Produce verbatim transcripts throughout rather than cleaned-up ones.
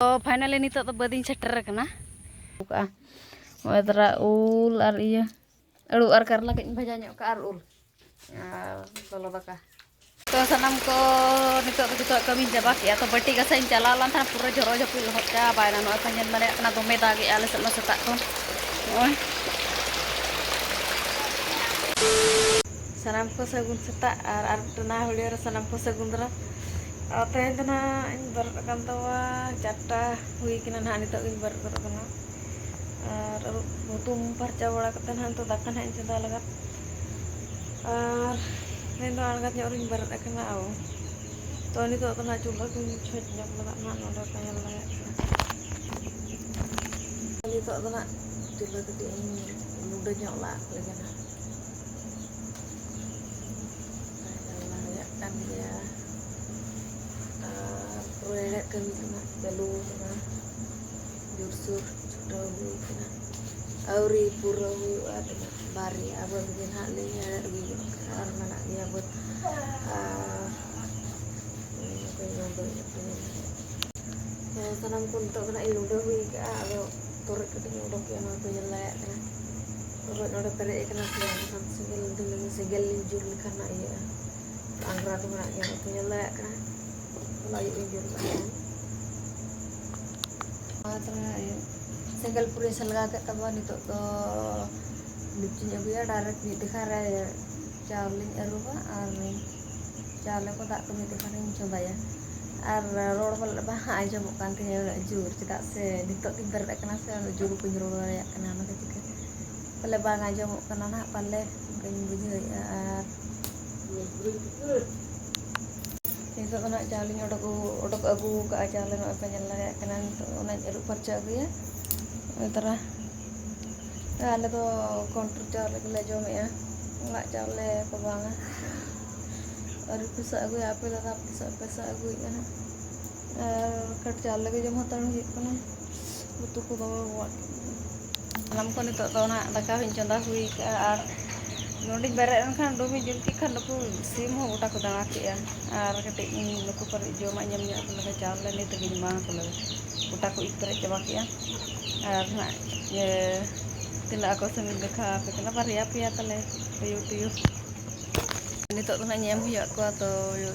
ᱛᱚ finally ᱱᱤᱛᱚᱜ ᱫᱚ ᱵᱟᱹᱫᱤᱧ ᱥᱮᱴᱮᱨ ᱟᱠᱟᱱᱟ᱾ ᱱᱚᱜᱼᱚᱭ ᱛᱟᱨᱟ ᱩᱞ ᱟᱨ ᱤᱭᱟᱹ, ᱟᱹᱲᱩ ᱟᱨ ᱠᱟᱨᱞᱟ ᱠᱟᱹᱡ ᱤᱧ ᱵᱷᱟᱡᱟ ᱧᱚᱜ ᱠᱟᱜᱼᱟ ᱟᱨ ᱩᱞ ᱟᱨ ᱞᱚᱞᱚ ᱫᱟᱠᱟ᱾ ᱛᱚ ᱥᱟᱱᱟᱢ ᱠᱚ ᱱᱤᱛᱚᱜ ᱫᱚ ᱡᱚᱛᱚᱣᱟᱜ ᱠᱟᱹᱢᱤᱧ ᱪᱟᱵᱟ ᱠᱮᱜᱼᱟ᱾ ᱛᱚ ᱵᱟᱹᱴᱤ ᱜᱟᱥᱟᱧ ᱪᱟᱞᱟᱣ ᱞᱮᱱ ᱛᱟᱦᱮᱱᱟ, ᱯᱩᱨᱟᱹ ᱡᱷᱚᱨᱚ ᱡᱷᱚᱯᱩ ᱞᱚᱦᱚᱫ ᱪᱟᱵᱟᱭᱮᱱᱟ᱾ ᱱᱚᱜᱼᱚᱭ ᱯᱮ ᱧᱮᱞ ᱫᱟᱲᱮᱭᱟᱜ ᱠᱟᱱᱟ, ᱫᱚᱢᱮ ᱫᱟᱜ ᱮᱜᱼᱟ ᱟᱞᱮ ᱥᱮᱫ ᱢᱟ ᱥᱮᱛᱟᱜ ᱠᱷᱚᱱ᱾ ᱱᱚᱜᱼᱚᱭ ᱥᱟᱱᱟᱢ ᱠᱚ ᱥᱟᱹᱜᱩᱱ ᱥᱮᱛᱟᱜ ᱟᱨ ᱟᱨ ᱢᱤᱫᱴᱟᱝ ᱱᱟᱣᱟ video ᱨᱮ ᱥᱟᱱᱟᱢ ᱠᱚ ᱥᱟᱹᱜᱩᱱ ᱫᱟᱨᱟᱢ᱾ ᱟᱨ ᱛᱮᱦᱮᱧ ᱫᱚ ᱱᱟᱦᱟᱜ ᱤᱧ ᱵᱮᱨᱮᱫ ᱟᱠᱟᱱ ᱛᱟᱵᱚᱱᱟ ᱪᱟᱨᱴᱟ ᱦᱩᱭ ᱠᱟᱱᱟ ᱱᱟᱦᱟᱜ, ᱱᱤᱛᱚᱜ ᱜᱤᱧ ᱵᱮᱨᱮᱫ ᱜᱚᱫ ᱟᱠᱟᱱᱟ᱾ ᱟᱨ ᱟᱹᱨᱩᱵ ᱦᱩᱛᱩᱢ ᱯᱷᱟᱨᱪᱟ ᱵᱟᱲᱟ ᱠᱟᱛᱮ ᱱᱟᱦᱟᱜ ᱱᱤᱛᱚᱜ ᱫᱟᱠᱟ ᱱᱟᱦᱟᱜ ᱤᱧ ᱪᱚᱸᱫᱟ ᱞᱟᱜᱟᱫ᱾ ᱟᱨ ᱛᱮᱦᱮᱧ ᱫᱚ ᱟᱬᱜᱟᱛ ᱧᱚᱜ ᱨᱤᱧ ᱵᱮᱨᱮᱫ ᱟᱠᱟᱱᱟ᱾ ᱟᱣ, ᱛᱚ ᱱᱤᱛᱚᱜ ᱫᱚ ᱱᱟᱦᱟᱜ ᱪᱩᱞᱦᱟᱹ ᱠᱚᱧ ᱪᱷᱚᱸᱪ ᱧᱚᱜ ᱞᱟᱜᱟᱫ ᱱᱟᱦᱟᱜ, ᱱᱚᱰᱮ ᱯᱮ ᱧᱮᱞ ᱫᱟᱲᱮᱭᱟᱜ ᱠᱟᱱᱟ᱾ ᱱᱤᱛᱚᱜ ᱫᱚ ᱱᱟᱦᱟᱜ ᱪᱩᱞᱦᱟᱹ ᱠᱟᱹᱴᱤᱡ ᱤᱧ ᱞᱩᱰᱟᱹ ᱧᱚᱜ ᱞᱟᱜ ᱞᱮᱜᱮ ᱱᱟᱦᱟᱜ᱾ ᱧᱮᱞ ᱫᱟᱲᱮᱭᱟᱜ ᱠᱟᱱ ᱜᱮᱭᱟ᱾ ᱟᱨ ᱯᱩᱨᱟᱹ ᱦᱮᱲᱦᱮᱫ ᱠᱟᱹᱢᱤ ᱫᱚ ᱱᱟᱦᱟᱜ ᱪᱟᱹᱞᱩ ᱟᱠᱟᱱᱟ, ᱡᱳᱨᱥᱳᱨ ᱪᱷᱩᱴᱟᱹᱣ ᱦᱩᱭ ᱠᱟᱱᱟ᱾ ᱟᱹᱣᱨᱤ ᱯᱩᱨᱟᱹᱣ ᱦᱩᱭᱩᱜᱼᱟ, ᱛᱤᱱᱟᱹᱜ ᱵᱟᱨᱭᱟ ᱵᱟᱹᱫᱽ ᱜᱮ ᱱᱟᱦᱟᱜ ᱞᱤᱧ ᱦᱮᱲᱦᱮᱫ ᱟᱹᱜᱩ ᱠᱟᱜᱼᱟ, ᱟᱨ ᱢᱮᱱᱟᱜ ᱜᱮᱭᱟ ᱵᱟᱹᱫᱽ᱾ ᱟᱨ ᱱᱚᱜᱼᱚᱭ ᱱᱚᱝᱠᱟᱧ ᱩᱰᱩᱠ ᱟᱹᱜᱩᱭᱟ᱾ ᱛᱚ ᱥᱟᱱᱟᱢ ᱠᱚ ᱱᱤᱛᱚᱜ ᱫᱚ ᱱᱟᱦᱟᱜ ᱤᱧ ᱞᱩᱰᱟᱹ ᱦᱩᱭ ᱠᱟᱜᱼᱟ, ᱟᱫᱚ ᱛᱚᱨᱚᱡ ᱠᱟᱹᱴᱤᱡ ᱤᱧ ᱩᱰᱩᱠ ᱠᱮᱜᱼᱟ, ᱱᱚᱣᱟ ᱯᱮ ᱧᱮᱞ ᱫᱟᱲᱮᱭᱟᱜ ᱠᱟᱱᱟ᱾ ᱛᱚᱨᱚᱡ ᱱᱚᱰᱮ ᱯᱮᱨᱮᱡ ᱟᱠᱟᱱᱟ ᱥᱮ, ᱮᱱᱠᱷᱟᱱ ᱥᱮᱸᱜᱮᱞ ᱫᱤᱱᱟᱹᱢ ᱥᱮᱸᱜᱮᱞ ᱞᱤᱧ ᱡᱩᱞ ᱞᱮᱠᱷᱟᱱ ᱱᱟᱜ ᱤᱭᱟᱹᱜᱼᱟ᱾ ᱟᱝᱜᱽᱨᱟ ᱠᱚ ᱢᱮᱱᱟᱜ ᱜᱮᱭᱟ, ᱱᱚᱣᱟ ᱯᱮ ᱧᱮᱞ ᱫᱟᱲᱮᱭᱟᱜ ᱠᱟᱱᱟ᱾ ᱦᱚᱞᱟ ᱟᱹᱭᱩᱵ ᱤᱧ ᱡᱩᱞ ᱞᱮᱫᱟ᱾ ᱟᱨ ᱛᱟᱦᱞᱮ ᱥᱮᱸᱜᱮᱞ ᱯᱩᱨᱟᱹᱧ ᱥᱟᱞᱜᱟᱣ ᱠᱮᱫ ᱛᱟᱵᱚᱱᱟ᱾ ᱱᱤᱛᱚᱜ ᱫᱚ ᱰᱮᱠᱪᱤᱧ ᱟᱹᱜᱩᱭᱟ, direct ᱢᱤᱫ ᱛᱮᱠᱷᱟ ᱨᱮ ᱪᱟᱣᱞᱮᱧ ᱟᱹᱨᱩᱵᱟ ᱟᱨ ᱪᱟᱣᱞᱮ ᱠᱚ ᱫᱟᱜ ᱠᱚ ᱢᱤᱫ ᱛᱮᱠᱷᱟ ᱨᱤᱧ ᱪᱚᱸᱫᱟᱭᱟ᱾ ᱟᱨ ᱨᱚᱲ ᱯᱟᱞᱮᱫ ᱵᱟᱝ ᱟᱸᱡᱚᱢᱚᱜ ᱠᱟᱱ ᱛᱤᱧᱟᱹ ᱩᱱᱟᱹᱜ ᱡᱳᱨ, ᱪᱮᱫᱟᱜ ᱥᱮ ᱱᱤᱛᱚᱜ ᱜᱤᱧ ᱵᱮᱨᱮᱫ ᱟᱠᱟᱱᱟ ᱥᱮ, ᱩᱱᱟᱹᱜ ᱡᱳᱨ ᱵᱟᱹᱧ ᱨᱚᱲ ᱫᱟᱲᱮᱭᱟᱜ ᱠᱟᱱᱟ, ᱚᱱᱟ ᱠᱷᱟᱹᱛᱤᱨ ᱛᱮ ᱯᱟᱞᱮ ᱵᱟᱝ ᱟᱸᱡᱚᱢᱚᱜ ᱠᱟᱱᱟ ᱱᱟᱦᱟᱜ, ᱯᱟᱞᱮ ᱚᱱᱠᱟᱧ ᱵᱩᱡᱷᱟᱹᱣᱮᱫᱼᱟ᱾ ᱟᱨ ᱱᱤᱛᱚᱜ ᱫᱚ ᱱᱟᱦᱟᱜ ᱪᱟᱣᱞᱮᱧ ᱚᱰᱚᱠ, ᱚᱰᱚᱠ ᱟᱹᱜᱩ ᱠᱟᱜᱼᱟ᱾ ᱪᱟᱣᱞᱮ ᱱᱚᱜᱼᱚᱭ ᱯᱮ ᱧᱮᱞ ᱫᱟᱲᱮᱭᱟᱜ ᱠᱟᱱᱟ, ᱱᱤᱛᱚᱜ ᱚᱱᱟᱧ ᱟᱹᱨᱩᱵ ᱯᱷᱟᱨᱪᱟ ᱟᱹᱜᱩᱭᱟ᱾ ᱱᱚᱜᱼᱚᱭ ᱛᱟᱨᱟ ᱟᱞᱮ ᱫᱚ control ᱪᱟᱣᱞᱮ ᱜᱮᱞᱮ ᱡᱚᱢᱮᱜᱼᱟ, ᱚᱲᱟᱜ ᱪᱟᱣᱞᱮ ᱠᱚ ᱵᱟᱝᱟ᱾ ᱟᱹᱣᱨᱤ ᱯᱮ ᱥᱟᱵ ᱟᱹᱜᱩᱭᱟ ᱟᱯᱮ ᱫᱟᱫᱟ, ᱟᱯᱮ ᱥᱟᱵ ᱯᱮ ᱥᱟᱵ ᱟᱹᱜᱩᱭᱮᱫᱼᱟ ᱱᱟᱦᱟᱜ᱾ ᱟᱨ ᱠᱟᱹᱴ ᱪᱟᱣᱞᱮ ᱜᱮ ᱡᱚᱢ ᱦᱟᱛᱟᱲ ᱦᱩᱭᱩᱜ ᱠᱟᱱᱟ᱾ ᱩᱛᱩ ᱠᱚ ᱫᱚᱢᱮ ᱵᱚᱦᱚᱜ ᱥᱟᱱᱟᱢ ᱠᱚ ᱱᱤᱛᱚᱜ ᱫᱚ ᱚᱱᱟ ᱫᱟᱠᱟ ᱦᱚᱸᱧ ᱪᱚᱸᱫᱟ ᱦᱩᱭ ᱠᱟᱜᱼᱟ᱾ ᱟᱨ ᱱᱚᱸᱰᱮᱧ ᱵᱮᱨᱮᱫ ᱮᱱᱠᱷᱟᱱ ᱰᱩᱢᱤ ᱡᱩᱞ ᱠᱮᱫ ᱠᱷᱟᱱ ᱱᱩᱠᱩ ᱥᱤᱢ ᱦᱚᱸ ᱜᱚᱴᱟ ᱠᱚ ᱫᱟᱬᱟ ᱠᱮᱜᱼᱟ᱾ ᱟᱨ ᱠᱟᱹᱴᱤᱡ ᱤᱧ ᱱᱩᱠᱩ ᱠᱚᱨᱮ ᱡᱚᱢᱟᱜ ᱤᱧ ᱮᱢ ᱧᱚᱜ ᱟᱠᱚ ᱞᱮᱜᱮ, ᱪᱟᱣᱞᱮ ᱱᱤᱛ ᱨᱮᱜᱮᱧ ᱮᱢᱟ ᱟᱠᱚ ᱞᱮᱜᱮ᱾ ᱜᱚᱴᱟ ᱠᱚ ᱤᱡ ᱯᱮᱨᱮᱡ ᱪᱟᱵᱟ ᱠᱮᱜᱼᱟ᱾ ᱟᱨ ᱱᱟᱜ ᱤᱭᱟᱹ ᱛᱤᱱᱟᱹᱜ ᱟᱠᱚ ᱥᱤᱢᱤᱧ ᱫᱮᱠᱷᱟᱣ ᱟᱯᱮ ᱠᱟᱱᱟ, ᱵᱟᱨᱭᱟ ᱯᱮᱭᱟ ᱛᱟᱞᱮ ᱴᱩᱭᱩ ᱴᱩᱭᱩ᱾ ᱱᱤᱛᱚᱜ ᱫᱚ ᱱᱟᱜ ᱧᱮᱞ ᱦᱩᱭᱩᱜ ᱠᱚᱣᱟ, ᱛᱚ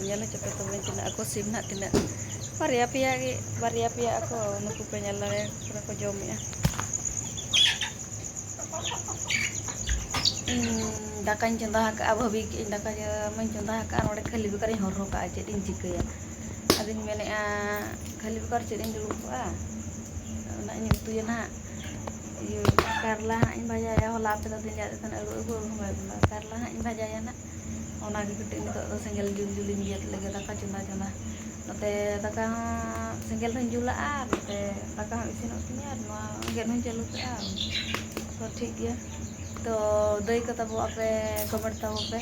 ᱧᱮᱞ ᱦᱚᱪᱚ ᱯᱮ ᱛᱟᱵᱚᱱ ᱛᱤᱱᱟᱹᱜ ᱟᱠᱚ ᱥᱤᱢ ᱱᱟᱜ, ᱛᱤᱱᱟᱹᱜ ᱵᱟᱨᱭᱟ ᱯᱮᱭᱟ ᱜᱮ, ᱵᱟᱨᱭᱟ ᱯᱮᱭᱟ ᱟᱠᱚ, ᱱᱩᱠᱩ ᱯᱮ ᱧᱮᱞ ᱫᱟᱲᱮᱭᱟᱠᱚ ᱠᱟᱱᱟ ᱠᱚ ᱡᱚᱢᱮᱜᱼᱟ᱾ ᱤᱧ ᱫᱟᱠᱟᱧ ᱪᱚᱸᱫᱟ ᱟᱠᱟᱫᱼᱟ, ᱵᱷᱟᱹᱵᱤ ᱠᱮᱫᱟᱹᱧ ᱫᱟᱠᱟ ᱢᱟᱧ ᱪᱚᱸᱫᱟ ᱟᱠᱟᱫᱼᱟ, ᱱᱚᱰᱮ ᱠᱷᱟᱹᱞᱤ ᱵᱮᱠᱟᱨᱤᱧ ᱦᱚᱨᱦᱚ ᱠᱟᱜᱼᱟ, ᱪᱮᱫ ᱤᱧ ᱪᱤᱠᱟᱹᱭᱟ? ᱟᱫᱚᱧ ᱢᱮᱱᱮᱫᱼᱟ, ᱠᱷᱟᱹᱞᱤ ᱵᱮᱠᱟᱨ ᱪᱮᱫ ᱤᱧ ᱫᱩᱲᱩᱵ ᱠᱚᱜᱼᱟ? ᱚᱱᱟ ᱤᱧ ᱩᱛᱩᱭᱟ ᱱᱟᱦᱟᱜ, ᱤᱭᱟᱹ, ᱠᱟᱨᱞᱟ ᱦᱟᱸᱜ ᱤᱧ ᱵᱷᱟᱡᱟᱭᱟ᱾ ᱦᱚᱞᱟ ᱟᱯᱮ ᱫᱚ ᱫᱤᱱ ᱨᱮᱭᱟᱜ ᱠᱷᱟᱱ ᱟᱹᱞᱩ ᱟᱹᱜᱩ ᱟᱹᱜᱩ ᱦᱚᱸ ᱵᱟᱭ ᱵᱚᱞᱚᱜᱼᱟ᱾ ᱠᱟᱨᱞᱟ ᱦᱟᱸᱜ ᱤᱧ ᱵᱷᱟᱡᱟᱭᱟ ᱱᱟᱦᱟᱜ, ᱚᱱᱟᱜᱮ ᱠᱟᱹᱴᱤᱡ ᱱᱤᱛᱚᱜ ᱫᱚ ᱥᱮᱸᱜᱮᱞ ᱡᱩᱞ ᱡᱩᱞᱤᱧ ᱜᱮᱫ ᱞᱮᱜᱮ, ᱫᱟᱠᱟ ᱪᱚᱸᱫᱟ ᱪᱚᱸᱫᱟ᱾ ᱱᱚᱛᱮ ᱫᱟᱠᱟ ᱦᱚᱸ ᱥᱮᱸᱜᱮᱞ ᱦᱚᱸᱧ ᱡᱩᱞᱟᱜᱼᱟ, ᱟᱨ ᱱᱚᱛᱮ ᱫᱟᱠᱟ ᱦᱚᱸ ᱤᱥᱤᱱᱚᱜ ᱛᱤᱧᱟᱹ, ᱟᱨ ᱱᱚᱣᱟ ᱜᱮᱫ ᱦᱚᱸᱧ ᱪᱟᱹᱞᱩ ᱠᱟᱜᱼᱟ᱾ ᱛᱚ ᱴᱷᱤᱠ ᱜᱮᱭᱟ᱾ ᱛᱚ ᱫᱟᱹᱭ ᱠᱚ ᱛᱟᱵᱚ, ᱟᱯᱮ ᱠᱚᱢᱮᱱᱴ ᱛᱟᱵᱚ ᱯᱮ,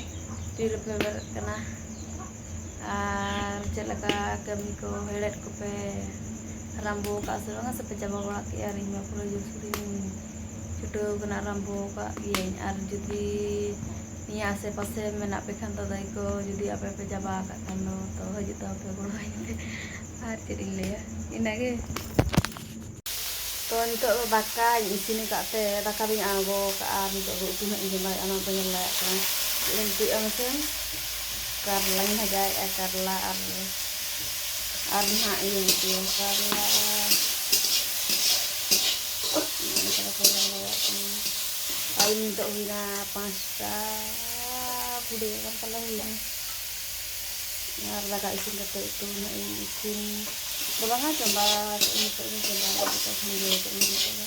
ᱛᱤ ᱨᱮᱯᱮ ᱵᱮᱨᱮᱫ ᱠᱟᱱᱟ ᱟᱨ ᱪᱮᱫ ᱞᱮᱠᱟ ᱠᱟᱹᱢᱤ ᱠᱚ ᱦᱮᱲᱦᱮᱫ ᱠᱚᱯᱮ ᱟᱨᱟᱢᱵᱚ ᱟᱠᱟᱫᱼᱟ ᱥᱮ ᱵᱟᱝᱟ, ᱥᱮᱯᱮ ᱪᱟᱵᱟ ᱜᱚᱫ ᱠᱮᱜᱼᱟ? ᱟᱨ ᱤᱧ ᱢᱟ ᱯᱩᱨᱟᱹ ᱡᱳᱨᱥᱳᱨᱤᱧ ᱪᱷᱩᱴᱟᱹᱣ ᱠᱟᱱᱟ, ᱟᱨᱟᱢᱵᱚ ᱟᱠᱟᱫ ᱜᱤᱭᱟᱹᱧ᱾ ᱟᱨ ᱡᱩᱫᱤ ᱱᱤᱭᱟᱹ ᱟᱥᱮ ᱯᱟᱥᱮ ᱢᱮᱱᱟᱜ ᱯᱮ ᱠᱷᱟᱱ ᱫᱚ ᱫᱟᱹᱭ ᱠᱚ, ᱡᱩᱫᱤ ᱟᱯᱮ ᱯᱮ ᱪᱟᱵᱟ ᱟᱠᱟᱫ ᱠᱷᱟᱱ ᱫᱚ, ᱛᱚ ᱦᱤᱡᱩᱜ ᱛᱟᱵᱚ ᱯᱮ ᱜᱚᱲᱚ ᱟᱹᱧ ᱯᱮ᱾ ᱟᱨ ᱪᱮᱫ ᱤᱧ ᱞᱟᱹᱭᱟ, ᱤᱱᱟᱹᱜᱮ᱾ ᱛᱚ ᱱᱤᱛᱚᱜ ᱫᱚ ᱫᱟᱠᱟᱧ ᱤᱥᱤᱱ ᱟᱠᱟᱫ ᱛᱮ ᱫᱟᱠᱟ ᱫᱚᱧ ᱟᱬᱜᱚ ᱟᱠᱟᱫᱼᱟ, ᱟᱨ ᱱᱤᱛᱚᱜ ᱫᱚ ᱩᱛᱩ ᱱᱟᱦᱟᱜ ᱤᱧ ᱪᱚᱸᱫᱟᱭᱮᱫᱼᱟ, ᱚᱱᱟ ᱠᱚ ᱧᱮᱞ ᱫᱟᱲᱮᱭᱟᱜ ᱠᱟᱱᱟ᱾ ᱪᱮᱫ ᱤᱧ ᱩᱛᱩᱭᱮᱫᱼᱟ ᱢᱟᱥᱮ? ᱠᱟᱨᱞᱟᱧ ᱵᱷᱟᱡᱟᱭᱮᱫᱼᱟ, ᱠᱟᱨᱞᱟ ᱟᱨ, ᱟᱨ ᱱᱟᱦᱟᱜ ᱤᱭᱟᱹᱧ ᱩᱛᱩᱭᱟ, ᱠᱟᱨᱞᱟ᱾ ᱱᱚᱜᱼᱚ ᱱᱚᱝᱠᱟ ᱠᱟᱛᱮ ᱧᱮᱞ ᱫᱟᱲᱮᱭᱟᱜ ᱠᱟᱱᱟ᱾ ᱴᱟᱭᱤᱢ ᱱᱤᱛᱚᱜ ᱦᱩᱭᱱᱟ ᱯᱟᱸᱪᱴᱟ ᱠᱩᱲᱤ ᱜᱟᱱ ᱯᱟᱞᱮ ᱦᱩᱭᱱᱟ᱾ ᱟᱨ ᱫᱟᱠᱟ ᱤᱥᱤᱱ ᱠᱟᱛᱮ ᱩᱛᱩ ᱱᱟᱦᱟᱜ ᱤᱧ ᱤᱥᱤᱱ ᱫᱚ ᱵᱟᱝᱟ, ᱪᱚᱸᱫᱟ ᱠᱟᱜ ᱟᱹᱧ, ᱱᱤᱛᱚᱜ ᱤᱧ ᱪᱚᱸᱫᱟ ᱠᱟᱜ ᱠᱟᱛᱮ ᱠᱷᱟᱱ ᱡᱚ ᱠᱟᱜ ᱟᱹᱧ ᱱᱤᱛᱚᱜ ᱫᱚ᱾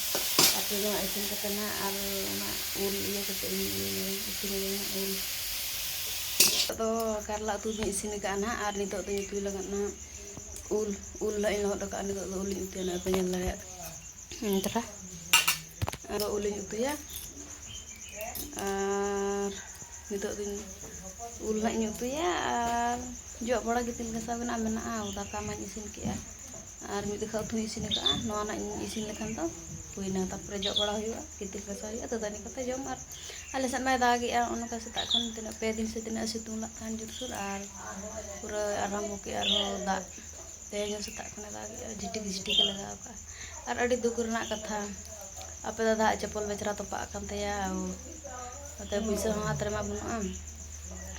ᱟᱨ ᱛᱮᱫᱚ ᱱᱟᱜ ᱤᱥᱤᱱ ᱠᱟᱛᱮ ᱱᱟᱜ ᱟᱨ ᱚᱱᱟ ᱩᱞ ᱤᱭᱟᱹ ᱠᱟᱛᱮ ᱤᱧ ᱤᱭᱟᱹ ᱤᱥᱤᱱ ᱟᱹᱧ ᱱᱟᱜ ᱩᱞ᱾ ᱱᱤᱛᱚᱜ ᱫᱚ ᱠᱟᱨᱞᱟ ᱩᱛᱩ ᱫᱚᱧ ᱤᱥᱤᱱ ᱟᱠᱟᱫᱼᱟ ᱱᱟᱜ, ᱟᱨ ᱱᱤᱛᱚᱜ ᱫᱚᱧ ᱩᱛᱩᱭ ᱞᱟᱜᱟᱫ ᱱᱟᱜ ᱩᱞ᱾ ᱩᱞ ᱱᱟᱜ ᱤᱧ ᱞᱚᱦᱚᱫ ᱟᱠᱟᱫᱼᱟ, ᱱᱤᱛᱚᱜ ᱫᱚ ᱩᱞ ᱤᱧ ᱩᱛᱩᱭᱟ ᱱᱟᱜ, ᱯᱮ ᱧᱮᱞ ᱫᱟᱲᱮᱭᱟᱜ ᱠᱟᱱᱟ᱾ ᱱᱚᱝᱠᱟ ᱟᱨᱚ ᱩᱞ ᱤᱧ ᱩᱛᱩᱭᱟ᱾ ᱟᱨ ᱱᱤᱛᱚᱜ ᱫᱚᱧ ᱩᱞ ᱱᱟᱜ ᱤᱧ ᱩᱛᱩᱭᱟ, ᱟᱨ ᱡᱚᱜ ᱵᱟᱲᱟ ᱜᱤᱛᱤᱞ ᱜᱷᱟᱥᱟᱣ ᱜᱮ ᱱᱟᱜ ᱢᱮᱱᱟᱜᱼᱟ᱾ ᱫᱟᱠᱟ ᱢᱟᱧ ᱤᱥᱤᱱ ᱠᱮᱜᱼᱟ, ᱟᱨ ᱢᱤᱫ ᱫᱚᱠᱷᱟ ᱩᱛᱩᱧ ᱤᱥᱤᱱ ᱟᱠᱟᱫᱼᱟ᱾ ᱱᱚᱣᱟ ᱱᱟᱜ ᱤᱧ ᱤᱥᱤᱱ ᱞᱮᱠᱷᱟᱱ ᱫᱚ ᱦᱩᱭᱱᱟ, ᱛᱟᱨᱯᱚᱨᱮ ᱡᱚᱜ ᱵᱟᱲᱟ ᱦᱩᱭᱩᱜᱼᱟ, ᱜᱤᱛᱤᱞ ᱜᱷᱟᱥᱟᱣ ᱦᱩᱭᱩᱜᱼᱟ, ᱫᱟᱹᱛᱟᱹᱱᱤ ᱠᱟᱛᱮ ᱡᱚᱢ᱾ ᱟᱨ ᱟᱞᱮ ᱥᱮᱫ ᱢᱟᱭ ᱫᱟᱜᱮᱜᱼᱟ ᱚᱱᱠᱟ ᱥᱮᱛᱟᱜ ᱠᱷᱚᱱ, ᱛᱤᱱᱟᱹᱜ ᱯᱮ ᱫᱤᱱ ᱥᱮ ᱛᱤᱱᱟᱹᱜ ᱥᱤᱛᱩᱝ ᱞᱟᱜ ᱛᱟᱦᱮᱱ ᱡᱳᱨᱥᱳᱨ, ᱟᱨ ᱯᱩᱨᱟᱹ ᱟᱨᱟᱢᱵᱚ ᱠᱮᱜᱼᱟ ᱟᱨᱦᱚᱸ ᱫᱟᱜ᱾ ᱛᱮᱦᱮᱧ ᱦᱚᱸ ᱥᱮᱛᱟᱜ ᱠᱷᱚᱱᱮ ᱫᱟᱜᱮᱜᱼᱟ, ᱡᱷᱤᱴᱤᱠ ᱡᱷᱤᱴᱤᱠ ᱮ ᱞᱟᱜᱟᱣ ᱠᱟᱜᱼᱟ᱾ ᱟᱨ ᱟᱹᱰᱤ ᱫᱩᱠ ᱨᱮᱱᱟᱜ ᱠᱟᱛᱷᱟ, ᱟᱯᱮ ᱫᱟᱫᱟᱣᱟᱜ ᱪᱟᱯᱚᱞ ᱵᱮᱪᱨᱟ ᱛᱚᱯᱟᱜ ᱟᱠᱟᱱ ᱛᱟᱭᱟ᱾ ᱱᱚᱛᱮ ᱯᱩᱭᱥᱟᱹ ᱦᱚᱸ ᱦᱟᱛ ᱨᱮᱢᱟ ᱵᱟᱹᱱᱩᱜᱼᱟ,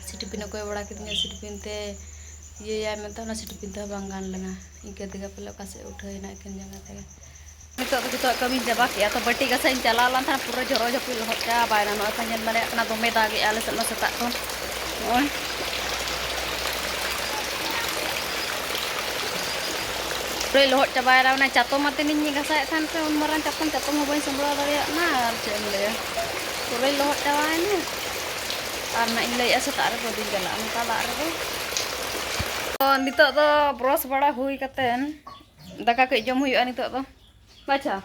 ᱥᱤᱴᱤᱯᱤᱱ ᱮ ᱠᱚᱭ ᱵᱟᱲᱟ ᱠᱤᱫᱤᱧᱟ, ᱥᱤᱴᱤᱯᱤᱱ ᱛᱮ ᱤᱭᱟᱹᱭᱟᱭ ᱢᱮᱱᱛᱮ ᱚᱱᱟ ᱥᱤᱴᱤᱯᱤᱱ ᱛᱮᱦᱚᱸ ᱵᱟᱝ ᱜᱟᱱ ᱞᱮᱱᱟ᱾ ᱤᱱᱠᱟᱹ ᱛᱮᱜᱮ ᱯᱟᱞᱮ ᱚᱠᱟ ᱥᱮᱫ ᱩᱴᱷᱟᱹᱣ ᱮᱱᱟ ᱮᱠᱮᱱ ᱡᱟᱸᱜᱟ ᱛᱮᱜᱮ᱾ ᱱᱤᱛᱚᱜ ᱫᱚ ᱡᱚᱛᱚᱣᱟᱜ ᱠᱟᱹᱢᱤᱧ ᱪᱟᱵᱟ ᱠᱮᱜᱼᱟ᱾ ᱛᱚ ᱵᱟᱹᱴᱤ ᱜᱷᱟᱥᱟᱣ ᱤᱧ ᱪᱟᱞᱟᱣ ᱞᱮᱱ ᱛᱟᱦᱮᱱᱟ, ᱯᱩᱨᱟᱹ ᱡᱷᱚᱨᱚ ᱡᱷᱟᱹᱯᱤ ᱞᱚᱦᱚᱫ ᱪᱟᱵᱟᱭᱮᱱᱟ᱾ ᱱᱚᱜᱼᱚᱭ ᱯᱮ ᱧᱮᱞ ᱫᱟᱲᱮᱭᱟᱜ ᱠᱟᱱᱟ, ᱫᱚᱢᱮ ᱫᱟᱜᱮᱜᱼᱟ ᱟᱞᱮ ᱥᱮᱫ ᱢᱟ ᱥᱮᱛᱟᱜ ᱠᱷᱚᱱ᱾ ᱱᱚᱜᱼᱚᱭ ᱯᱩᱨᱟᱹᱭ ᱞᱚᱦᱚᱫ ᱪᱟᱵᱟᱭᱮᱱᱟ᱾ ᱚᱱᱟ ᱪᱟᱛᱚᱢ ᱟᱛᱮᱱᱤᱧ ᱜᱷᱟᱥᱟᱣᱮᱫ ᱛᱟᱦᱮᱱ ᱯᱮ, ᱩᱱ ᱢᱟᱨᱟᱝ ᱪᱟᱛᱚᱢ, ᱪᱟᱛᱚᱢ ᱦᱚᱸ ᱵᱟᱹᱧ ᱥᱟᱢᱵᱲᱟᱣ ᱫᱟᱲᱮᱭᱟᱜ ᱠᱟᱱᱟ᱾ ᱟᱨ ᱪᱮᱫ ᱮᱢ ᱞᱟᱹᱭᱟ, ᱯᱩᱨᱟᱹᱭ ᱞᱚᱦᱚᱫ ᱪᱟᱵᱟᱭᱮᱱᱟ᱾ ᱟᱨ ᱱᱟᱜ ᱤᱧ ᱞᱟᱹᱭᱮᱫᱼᱟ, ᱥᱮᱛᱟᱜ ᱨᱮ ᱵᱟᱹᱫᱤᱧ ᱪᱟᱞᱟᱜᱼᱟ ᱱᱚᱝᱠᱟ ᱫᱟᱜ ᱨᱮᱫᱚ᱾ ᱛᱚ ᱱᱤᱛᱚᱜ ᱫᱚ ᱵᱨᱟᱥ ᱵᱟᱲᱟ ᱦᱩᱭ ᱠᱟᱛᱮᱱ ᱫᱟᱠᱟ ᱠᱟᱹᱡ ᱡᱚᱢ ᱦᱩᱭᱩᱜᱼᱟ ᱱᱤᱛᱚᱜ ᱫᱚ᱾ ᱵᱟᱪᱷᱟ᱾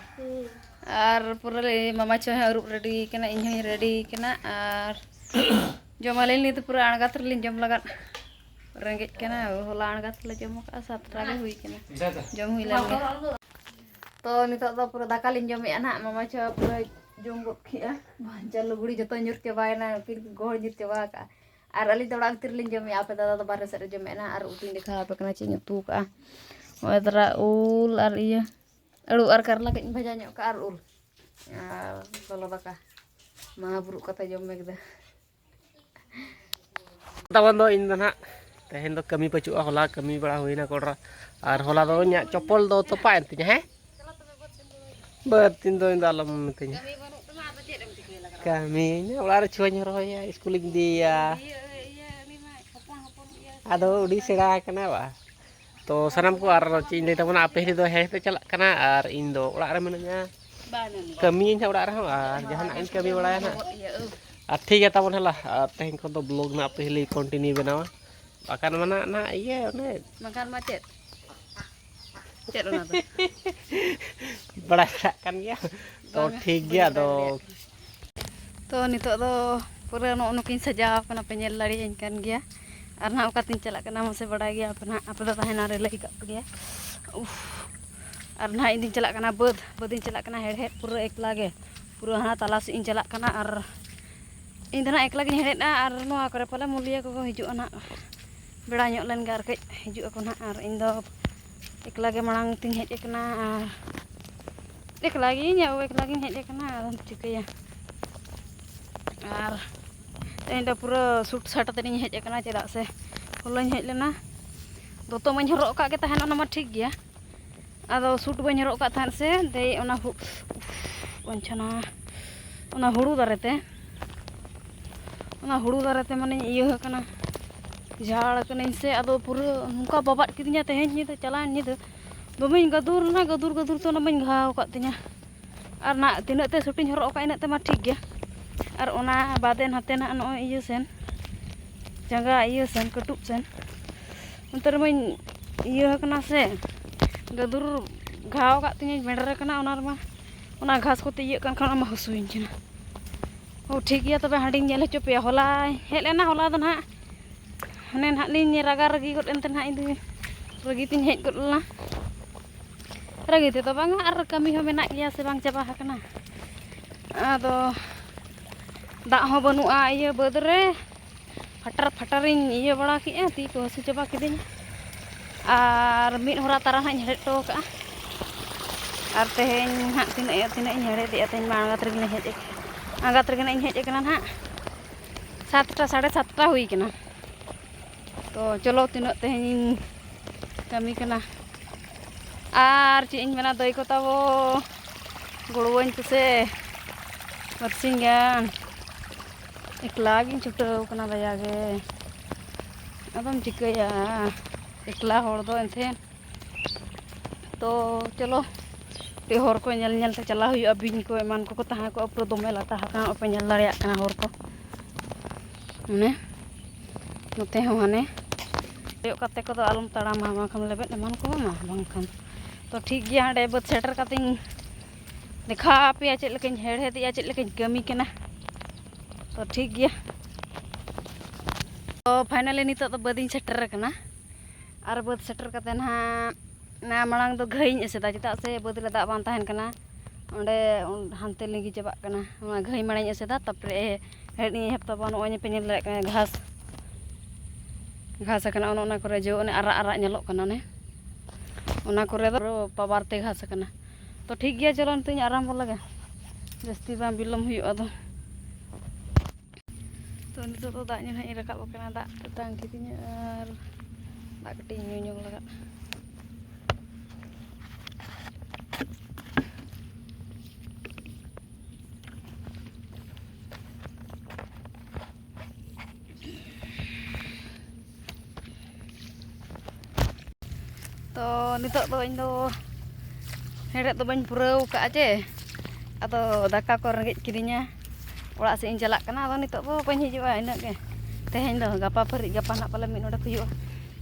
ᱟᱨ ᱯᱩᱨᱟᱹ ᱞᱮ, ᱢᱟᱢᱟ ᱪᱚ ᱦᱚᱸ ᱟᱹᱨᱩᱵ ᱨᱮᱰᱤ ᱠᱟᱱᱟ, ᱤᱧ ᱦᱚᱸᱧ ᱨᱮᱰᱤ ᱠᱟᱱᱟ᱾ ᱟᱨ ᱡᱚᱢᱟᱞᱮ ᱱᱤᱛ ᱯᱩᱨᱟᱹ ᱟᱬᱜᱟᱛ ᱨᱮᱞᱤᱧ ᱡᱚᱢ ᱞᱟᱜᱟᱫ᱾ ᱨᱮᱸᱜᱮᱡ ᱠᱟᱱᱟ, ᱦᱚᱞᱟ ᱟᱬᱜᱟᱛ ᱞᱮ ᱡᱚᱢ ᱟᱠᱟᱫᱼᱟ, ᱥᱟᱛᱴᱟ ᱜᱮ ᱦᱩᱭ ᱠᱟᱱᱟ᱾ ᱡᱚᱢ ᱦᱩᱭ ᱞᱮᱱ ᱜᱮ᱾ ᱛᱚ ᱱᱤᱛᱚᱜ ᱫᱚ ᱯᱩᱨᱟᱹ ᱫᱟᱠᱟ ᱞᱤᱧ ᱡᱚᱢᱮᱜᱼᱟ ᱱᱟᱦᱟᱜ, ᱢᱟᱢᱟ ᱪᱚ ᱯᱩᱨᱟᱹ ᱡᱚᱢ ᱜᱚᱫ ᱠᱮᱜᱼᱟ᱾ ᱵᱟᱧᱪᱟᱣ ᱞᱩᱜᱽᱲᱤ ᱡᱚᱛᱚ ᱧᱩᱨ ᱪᱟᱵᱟᱭᱮᱱᱟ, ᱩᱱᱠᱤᱱ ᱜᱚᱦᱚᱲ ᱧᱩᱨ ᱪᱟᱵᱟ ᱟᱠᱟᱫᱼᱟ᱾ ᱟᱨ ᱟᱹᱞᱤᱧ ᱫᱚ ᱚᱲᱟᱜ ᱵᱷᱤᱛᱤᱨ ᱨᱮᱞᱤᱧ ᱡᱚᱢᱮᱜᱼᱟ, ᱟᱯᱮ ᱫᱟᱫᱟ ᱫᱚ ᱵᱟᱨᱦᱮ ᱥᱮᱫ ᱨᱮ ᱡᱚᱢᱮᱜᱼᱟ ᱱᱟᱦᱟᱜ᱾ ᱟᱨ ᱩᱛᱩᱧ ᱫᱮᱠᱷᱟᱣ ᱟᱯᱮ ᱠᱟᱱᱟ ᱪᱮᱫ ᱤᱧ ᱩᱛᱩ ᱟᱠᱟᱫᱼᱟ᱾ ᱱᱚᱜᱼᱚᱭ ᱛᱟᱨᱟ ᱩᱞ ᱟᱨ ᱤᱭᱟᱹ ᱟᱹᱲᱩ ᱟᱨ ᱠᱟᱨᱞᱟ ᱠᱟᱹᱡ ᱤᱧ ᱵᱷᱟᱡᱟ ᱧᱚᱜ ᱠᱟᱜᱼᱟ ᱟᱨ ᱩᱞ᱾ ᱟᱨ ᱞᱚᱞᱚ ᱫᱟᱠᱟ᱾ ᱢᱟ ᱵᱩᱨᱩᱜ ᱠᱟᱛᱮ ᱡᱚᱢ ᱢᱮ ᱠᱮᱫᱟ᱾ ᱛᱟᱵᱚᱱ ᱫᱚ ᱤᱧ ᱫᱚ ᱱᱟᱦᱟᱜ ᱛᱮᱦᱮᱧ ᱫᱚ ᱠᱟᱹᱢᱤ ᱯᱟᱹᱪᱩᱜᱼᱟ, ᱦᱚᱞᱟ ᱠᱟᱹᱢᱤ ᱵᱟᱲᱟ ᱦᱩᱭᱱᱟ ᱠᱚᱲᱟ, ᱟᱨ ᱦᱚᱞᱟ ᱫᱚ ᱤᱧᱟᱹᱜ ᱪᱚᱯᱚᱞ ᱫᱚ ᱛᱚᱯᱟᱜ ᱮᱱ ᱛᱤᱧᱟ᱾ ᱦᱮᱸ, ᱵᱟᱹᱫᱽ ᱫᱤᱱ ᱫᱚ ᱤᱧ ᱫᱚ ᱟᱞᱚᱢ ᱢᱤᱛᱟᱹᱧᱟ᱾ ᱠᱟᱹᱢᱤ ᱚᱲᱟᱜ ᱨᱮ ᱪᱷᱩᱣᱟᱹᱧ ᱨᱚᱦᱚᱭᱟ, ᱤᱥᱠᱩᱞᱤᱧ ᱤᱫᱤᱭᱮᱭᱟ᱾ ᱟᱫᱚ ᱟᱹᱰᱤ ᱥᱮᱬᱟ ᱟᱠᱟᱱᱟ ᱵᱟ᱾ ᱛᱚ ᱥᱟᱱᱟᱢ ᱠᱚ ᱟᱨ ᱪᱮᱫ ᱤᱧ ᱞᱟᱹᱭ ᱛᱟᱵᱚᱱᱟ, ᱟᱯᱮ ᱦᱤᱨᱤ ᱫᱚ ᱦᱮᱡ ᱯᱮ ᱪᱟᱞᱟᱜ ᱠᱟᱱᱟ ᱟᱨ ᱤᱧ ᱫᱚ ᱚᱲᱟᱜ ᱨᱮ ᱢᱤᱱᱟᱹᱧᱟ᱾ ᱠᱟᱹᱢᱤᱭᱟᱹᱧ ᱦᱟᱸᱜ ᱚᱲᱟᱜ ᱨᱮᱦᱚᱸ ᱟᱨ ᱡᱟᱦᱟᱱᱟᱜ ᱤᱧ ᱠᱟᱹᱢᱤ ᱵᱟᱲᱟᱭᱟ ᱦᱟᱸᱜ᱾ ᱟᱨ ᱴᱷᱤᱠ ᱜᱮᱭᱟ ᱛᱟᱵᱚᱱ ᱦᱮᱞᱟ, ᱟᱨ ᱛᱮᱦᱮᱧ ᱠᱷᱚᱱ ᱫᱚ ᱵᱞᱚᱜ ᱱᱟᱜ ᱟᱯᱮ ᱦᱤᱞᱤ ᱠᱚᱱᱴᱤᱱᱤᱭᱩ ᱵᱮᱱᱟᱣᱟ᱾ ᱵᱟᱠᱷᱟᱱ ᱢᱟ ᱱᱟᱜ, ᱱᱟᱜ ᱤᱭᱟᱹ ᱚᱱᱮ ᱵᱟᱠᱷᱟᱱ ᱢᱟ ᱪᱮᱫ? ᱪᱮᱫ ᱚᱱᱟ ᱫᱚ? ᱵᱟᱲᱟᱭ ᱵᱟᱲᱟᱜ ᱠᱟᱱ ᱜᱮᱭᱟ᱾ ᱛᱚ ᱵᱟᱝᱟ, ᱴᱷᱤᱠ ᱵᱟᱹᱧ ᱜᱮᱭᱟ, ᱵᱟᱲᱟᱭ ᱟᱫᱚ ᱫᱟᱲᱮᱭᱟᱜ ᱠᱟᱱᱟ᱾ ᱛᱚ ᱱᱤᱛᱚᱜ ᱫᱚ ᱯᱩᱨᱟᱹ ᱱᱚᱜᱼᱚ ᱱᱚᱝᱠᱟᱧ ᱥᱟᱡᱟᱣ ᱠᱟᱱᱟ, ᱯᱮ ᱧᱮᱞ ᱫᱟᱲᱮᱭᱟᱹᱧ ᱠᱟᱱ ᱜᱮᱭᱟ᱾ ᱟᱨ ᱱᱟᱦᱟᱜ ᱚᱠᱟᱛᱤᱧ ᱪᱟᱞᱟᱜ ᱠᱟᱱᱟ ᱢᱟᱥᱮ ᱵᱟᱲᱟᱭ ᱜᱮᱭᱟ ᱯᱮ ᱱᱟᱦᱟᱜ, ᱟᱯᱮ ᱫᱚ ᱛᱟᱦᱮᱱᱟ ᱨᱮ ᱞᱟᱹᱭ ᱠᱟᱜ ᱯᱮᱜᱮᱭᱟ᱾ ᱩᱯᱷ᱾ ᱟᱨ ᱱᱟᱦᱟᱜ ᱤᱧ ᱫᱩᱧ ᱪᱟᱞᱟᱜ ᱠᱟᱱᱟ ᱵᱟᱹᱫᱽ, ᱵᱟᱹᱫᱽ ᱤᱧ ᱪᱟᱞᱟᱜ ᱠᱟᱱᱟ ᱦᱮᱲᱦᱮᱫ ᱯᱩᱨᱟᱹ ᱮᱠᱞᱟ ᱜᱮ, ᱯᱩᱨᱟᱹ ᱦᱟᱱᱟ ᱛᱟᱞᱟ ᱥᱮᱫ ᱤᱧ ᱪᱟᱞᱟᱜ ᱠᱟᱱᱟ᱾ ᱟᱨ ᱤᱧ ᱫᱚ ᱱᱟᱦᱟᱜ ᱮᱠᱞᱟ ᱜᱤᱧ ᱦᱮᱲᱦᱮᱫᱼᱟ, ᱟᱨ ᱱᱚᱣᱟ ᱠᱚᱨᱮ ᱯᱟᱞᱮ ᱢᱩᱞᱤᱭᱟᱹ ᱠᱚᱠᱚ ᱦᱤᱡᱩᱜᱼᱟ ᱱᱟᱦᱟᱜ, ᱵᱮᱲᱟ ᱧᱚᱜ ᱞᱮᱱ ᱜᱮ ᱟᱨ ᱠᱟᱹᱡ ᱦᱤᱡᱩᱜ ᱟᱠᱚ ᱱᱟᱦᱟᱜ᱾ ᱟᱨ ᱤᱧ ᱫᱚ ᱮᱠᱞᱟ ᱜᱮ ᱢᱟᱲᱟᱝ ᱛᱤᱧ ᱦᱮᱡ ᱟᱠᱟᱱᱟ, ᱟᱨ ᱮᱠᱞᱟ ᱜᱤᱧ ᱮᱠᱞᱟ ᱜᱤᱧ ᱦᱮᱡ ᱟᱠᱟᱱᱟ, ᱟᱫᱚᱢ ᱪᱤᱠᱟᱹᱭᱟ᱾ ᱟᱨ ᱛᱮᱦᱮᱧ ᱫᱚ ᱯᱩᱨᱟᱹ ᱥᱩᱴ ᱥᱟᱴ ᱟᱛᱮᱫ ᱤᱧ ᱦᱮᱡ ᱟᱠᱟᱱᱟ᱾ ᱪᱮᱫᱟᱜ ᱥᱮ ᱦᱚᱞᱟᱧ ᱦᱮᱡ ᱞᱮᱱᱟ, ᱫᱚᱛᱚ ᱢᱟᱧ ᱦᱚᱨᱚᱜ ᱟᱠᱟᱫ ᱜᱮ ᱛᱟᱦᱮᱱ, ᱚᱱᱟ ᱢᱟ ᱴᱷᱤᱠ ᱜᱮᱭᱟ᱾ ᱟᱫᱚ ᱥᱩᱴ ᱵᱟᱹᱧ ᱦᱚᱨᱚᱜ ᱟᱠᱟᱫ ᱛᱟᱦᱮᱸᱫ ᱥᱮ, ᱫᱮᱭ ᱚᱱᱟ ᱦᱩ-, ᱚᱱᱟ ᱦᱩᱲᱩ ᱫᱟᱨᱮ ᱛᱮ, ᱚᱱᱟ ᱦᱩᱲᱩ ᱫᱟᱨᱮ ᱛᱮ ᱢᱟᱱᱮᱧ ᱤᱭᱟᱹ ᱟᱠᱟᱱᱟ, ᱡᱷᱟᱲ ᱟᱠᱟᱱᱟᱹᱧ ᱥᱮ᱾ ᱟᱫᱚ ᱯᱩᱨᱟᱹ ᱱᱚᱝᱠᱟ ᱵᱟᱵᱟᱫ ᱠᱤᱫᱤᱧᱟ ᱛᱮᱦᱮᱧ ᱧᱤᱫᱟᱹ, ᱪᱟᱞᱟᱣᱮᱱ ᱧᱤᱫᱟᱹ ᱫᱚᱢᱮᱧ ᱜᱟᱹᱫᱩᱨ ᱮᱱᱟ, ᱜᱟᱹᱫᱩᱨ ᱜᱟᱹᱫᱩᱨ ᱛᱮ ᱚᱱᱟ ᱢᱟᱧ ᱜᱷᱟᱣ ᱟᱠᱟᱫ ᱛᱤᱧᱟ᱾ ᱟᱨ ᱱᱟᱜ ᱛᱤᱱᱟᱹᱜ ᱛᱮ ᱥᱩᱴᱤᱧ ᱦᱚᱨᱚᱜ ᱟᱠᱟᱫ, ᱤᱱᱟᱹᱜ ᱛᱮᱢᱟ ᱴᱷᱤᱠ ᱜᱮᱭᱟ᱾ ᱟᱨ ᱚᱱᱟ ᱵᱟᱫᱮ ᱱᱟᱛᱮ ᱱᱟᱜ ᱱᱚᱜᱼᱚᱭ ᱤᱭᱟᱹ ᱥᱮᱱ, ᱡᱟᱸᱜᱟ ᱤᱭᱟᱹ ᱥᱮᱱ, ᱠᱟᱹᱴᱩᱵ ᱥᱮᱱ, ᱚᱱᱛᱮ ᱨᱮᱢᱟᱧ ᱤᱭᱟᱹ ᱟᱠᱟᱱᱟ ᱥᱮ, ᱜᱟᱹᱫᱩᱨ ᱜᱷᱟᱣ ᱟᱠᱟᱫ ᱛᱤᱧᱟᱹᱧ, ᱢᱮᱰᱮᱨ ᱟᱠᱟᱱᱟ᱾ ᱚᱱᱟ ᱨᱮᱢᱟ, ᱚᱱᱟ ᱜᱷᱟᱥ ᱠᱚᱛᱮ ᱤᱭᱟᱹᱜ ᱠᱟᱱ ᱠᱷᱟᱱ, ᱚᱱᱟ ᱢᱟ ᱦᱟᱹᱥᱩᱭᱤᱧ ᱠᱟᱱᱟ᱾ ᱚ, ᱴᱷᱤᱠ ᱜᱮᱭᱟ, ᱛᱚᱵᱮ ᱦᱟᱸᱰᱮᱧ ᱧᱮᱞ ᱦᱚᱪᱚ ᱯᱮᱭᱟ᱾ ᱦᱚᱞᱟᱧ ᱦᱮᱡ ᱞᱮᱱᱟ, ᱦᱚᱞᱟ ᱫᱚ ᱱᱟᱦᱟᱜ ᱦᱟᱱᱮ ᱱᱟᱦᱟᱜ ᱞᱤᱧ ᱨᱟᱜᱟ ᱨᱟᱹᱜᱤ ᱜᱚᱫ ᱮᱱᱛᱮ ᱱᱟᱦᱟᱜ, ᱤᱧ ᱫᱚ ᱨᱟᱹᱜᱤ ᱛᱤᱧ ᱦᱮᱡ ᱜᱚᱫ ᱞᱮᱱᱟ᱾ ᱨᱟᱹᱜᱤ ᱛᱮᱫᱚ ᱵᱟᱝᱟ, ᱟᱨ ᱠᱟᱹᱢᱤ ᱦᱚᱸ ᱢᱮᱱᱟᱜ ᱜᱮᱭᱟ ᱥᱮ, ᱵᱟᱝ ᱪᱟᱵᱟ ᱟᱠᱟᱱᱟ᱾ ᱟᱫᱚ ᱫᱟᱜ ᱦᱚᱸ ᱵᱟᱹᱱᱩᱜᱼᱟ ᱤᱭᱟᱹ ᱵᱟᱹᱫᱽ ᱨᱮ, ᱯᱷᱟᱴᱟᱨ ᱯᱷᱟᱴᱟᱨᱤᱧ ᱤᱭᱟᱹ ᱵᱟᱲᱟ ᱠᱮᱜᱼᱟ, ᱛᱤ ᱠᱚ ᱦᱟᱹᱥᱩ ᱪᱟᱵᱟ ᱠᱤᱫᱤᱧᱟ᱾ ᱟᱨ ᱢᱤᱫ ᱦᱚᱨᱟ ᱛᱟᱨᱟ ᱦᱟᱸᱜ ᱤᱧ ᱦᱮᱲᱦᱮᱫ ᱦᱚᱴᱚ ᱠᱟᱜᱼᱟ᱾ ᱟᱨ ᱛᱮᱦᱮᱧ ᱦᱟᱸᱜ ᱛᱤᱱᱟᱹᱜ ᱛᱤᱱᱟᱹᱜ ᱤᱧ ᱦᱮᱲᱦᱮᱫᱮᱜᱼᱟ, ᱛᱮᱦᱮᱧ ᱢᱟ ᱟᱬᱜᱟᱛ ᱨᱮᱜᱮ ᱞᱤᱧ ᱦᱮᱡ ᱟᱠᱟᱱᱟ, ᱟᱬᱜᱟᱛ ᱨᱮᱜᱮ ᱱᱟᱜ ᱤᱧ ᱦᱮᱡ ᱟᱠᱟᱱᱟ ᱱᱟᱦᱟᱜ᱾ ᱥᱟᱛᱴᱟ, ᱥᱟᱲᱮ ᱥᱟᱛᱴᱟ ᱦᱩᱭ ᱠᱟᱱᱟ᱾ ᱛᱚ ᱪᱚᱞᱚ, ᱛᱤᱱᱟᱹᱜ ᱛᱮᱦᱮᱧ ᱤᱧ ᱠᱟᱹᱢᱤ ᱠᱟᱱᱟ᱾ ᱟᱨ ᱪᱮᱫ ᱤᱧ ᱢᱮᱱᱟ, ᱫᱟᱹᱭ ᱠᱚ ᱛᱟᱵᱚ, ᱜᱚᱲᱚᱣᱟᱹᱧ ᱯᱮᱥᱮ ᱵᱟᱨᱥᱤᱧ ᱜᱟᱱ᱾ ᱮᱠᱞᱟ ᱜᱤᱧ ᱪᱷᱩᱴᱟᱹᱣ ᱠᱟᱱᱟ ᱫᱟᱭᱟ ᱜᱮ, ᱟᱫᱚᱢ ᱪᱤᱠᱟᱹᱭᱟ, ᱮᱠᱞᱟ ᱦᱚᱲ ᱫᱚ ᱮᱱᱛᱮ᱾ ᱛᱚ ᱪᱚᱞᱚ, ᱠᱟᱹᱴᱤᱡ ᱦᱚᱨ ᱠᱚ ᱧᱮᱞ ᱧᱮᱞ ᱛᱮ ᱪᱟᱞᱟᱣ ᱦᱩᱭᱩᱜᱼᱟ᱾ ᱵᱤᱧ ᱠᱚ ᱮᱢᱟᱱ ᱠᱚᱠᱚ ᱛᱟᱦᱮᱸ ᱠᱚᱜᱼᱟ, ᱯᱩᱨᱟᱹ ᱫᱚᱢᱮ ᱞᱟᱴᱟ ᱟᱠᱟᱱᱟ, ᱵᱟᱯᱮ ᱧᱮᱞ ᱫᱟᱲᱮᱭᱟᱜ ᱠᱟᱱᱟ ᱦᱚᱨ ᱠᱚ᱾ ᱢᱟᱱᱮ ᱱᱚᱛᱮ ᱦᱚᱸ ᱦᱟᱱᱮ ᱠᱚᱭᱚᱜ ᱠᱟᱛᱮ ᱠᱚᱫᱚ ᱟᱞᱚᱢ ᱛᱟᱲᱟᱢᱟ, ᱵᱟᱝᱠᱷᱟᱱ ᱞᱮᱵᱮᱫ ᱮᱢᱟᱱ ᱠᱚᱢᱟ, ᱵᱟᱝᱠᱷᱟᱱ᱾ ᱛᱚ ᱴᱷᱤᱠ ᱜᱮᱭᱟ, ᱦᱟᱸᱰᱮ ᱵᱟᱹᱫᱽ ᱥᱮᱴᱮᱨ ᱠᱟᱛᱮᱧ ᱫᱮᱠᱷᱟᱣ ᱟᱯᱮᱭᱟ ᱪᱮᱫ ᱞᱮᱠᱟᱧ ᱦᱮᱲᱦᱮᱫᱮᱜᱼᱟ, ᱪᱮᱫ ᱞᱮᱠᱟᱧ ᱠᱟᱹᱢᱤ ᱠᱟᱱᱟ᱾ ᱛᱚ ᱴᱷᱤᱠ ᱜᱮᱭᱟ, ᱛᱚ finally ᱱᱤᱛᱚᱜ ᱫᱚ ᱵᱟᱹᱫᱽ ᱤᱧ ᱥᱮᱴᱮᱨ ᱟᱠᱟᱱᱟ᱾ ᱟᱨ ᱵᱟᱹᱫᱽ ᱥᱮᱴᱮᱨ ᱠᱟᱛᱮ ᱱᱟᱦᱟᱜ, ᱚᱱᱟ ᱢᱟᱲᱟᱝ ᱫᱚ ᱜᱷᱟᱹᱭᱤᱧ ᱮᱥᱮᱫᱟ, ᱪᱮᱫᱟᱜ ᱥᱮ ᱵᱟᱹᱫᱽ ᱨᱮ ᱫᱟᱜ ᱵᱟᱝ ᱛᱟᱦᱮᱱ ᱠᱟᱱᱟ᱾ ᱚᱸᱰᱮ ᱦᱟᱱᱛᱮ ᱞᱤᱸᱜᱤ ᱪᱟᱵᱟᱜ ᱠᱟᱱᱟ᱾ ᱚᱱᱟ ᱜᱷᱟᱹᱭ ᱢᱟᱲᱟᱝ ᱤᱧ ᱮᱥᱮᱫᱟ, ᱛᱟᱨᱯᱚᱨᱮ ᱦᱮᱲᱦᱮᱫ ᱤᱧ ᱮᱦᱚᱵ ᱛᱟᱵᱚᱱ᱾ ᱱᱚᱜᱼᱚᱭ ᱯᱮ ᱧᱮᱞ ᱫᱟᱲᱮᱭᱟᱜ ᱠᱟᱱᱟ, ᱜᱷᱟᱥ, ᱜᱷᱟᱥ ᱟᱠᱟᱱᱟ, ᱚᱱᱮ ᱚᱱᱟ ᱠᱚᱨᱮ ᱡᱚ, ᱚᱱᱮ ᱟᱨᱟᱜ ᱟᱨᱟᱜ ᱧᱮᱞᱚᱜ ᱠᱟᱱᱟ᱾ ᱚᱱᱮ ᱚᱱᱟ ᱠᱚᱨᱮ ᱫᱚ ᱯᱟᱣᱟᱨ ᱛᱮ ᱜᱷᱟᱥ ᱟᱠᱟᱱᱟ᱾ ᱛᱚ ᱴᱷᱤᱠ ᱜᱮᱭᱟ, ᱪᱚᱞᱚ ᱱᱤᱛᱚᱜ ᱤᱧ ᱟᱨᱟᱢᱵᱚ ᱞᱮᱜᱮ, ᱡᱟᱹᱥᱛᱤ ᱵᱟᱝ ᱵᱤᱞᱚᱢ ᱦᱩᱭᱩᱜᱼᱟ ᱟᱫᱚ᱾ ᱛᱚ ᱱᱤᱛᱚᱜ ᱫᱚ ᱫᱟᱜ ᱧᱩ ᱱᱟᱦᱟᱜ ᱤᱧ ᱨᱟᱠᱟᱵ ᱟᱠᱟᱱᱟ, ᱫᱟᱜ ᱛᱮᱛᱟᱝ ᱠᱤᱫᱤᱧᱟ ᱟᱨ ᱫᱟᱜ ᱠᱟᱹᱴᱤᱡ ᱤᱧ ᱧᱩ ᱧᱚᱜ ᱞᱟᱜᱟᱜ᱾ ᱛᱚ ᱱᱤᱛᱚᱜ ᱫᱚ ᱤᱧ ᱫᱚ ᱦᱮᱲᱦᱮᱫ ᱫᱚ ᱵᱟᱹᱧ ᱯᱩᱨᱟᱹᱣ ᱠᱟᱜᱼᱟ ᱪᱮ, ᱟᱫᱚ ᱫᱟᱠᱟ ᱠᱚ ᱨᱮᱸᱜᱮᱡ ᱠᱤᱫᱤᱧᱟ, ᱚᱲᱟᱜ ᱥᱮᱫ ᱤᱧ ᱪᱟᱞᱟᱜ ᱠᱟᱱᱟ᱾ ᱟᱫᱚ ᱱᱤᱛᱚᱜ ᱫᱚ ᱵᱟᱹᱧ ᱦᱤᱡᱩᱜᱼᱟ, ᱤᱱᱟᱹᱜ ᱜᱮ ᱛᱮᱦᱮᱧ ᱫᱚ᱾ ᱜᱟᱯᱟ ᱯᱷᱟᱹᱨᱤᱡ, ᱜᱟᱯᱟ ᱱᱟᱦᱟᱜ ᱯᱟᱞᱮ ᱢᱤᱫ ᱱᱚᱰᱮᱠ ᱦᱩᱭᱩᱜᱼᱟ᱾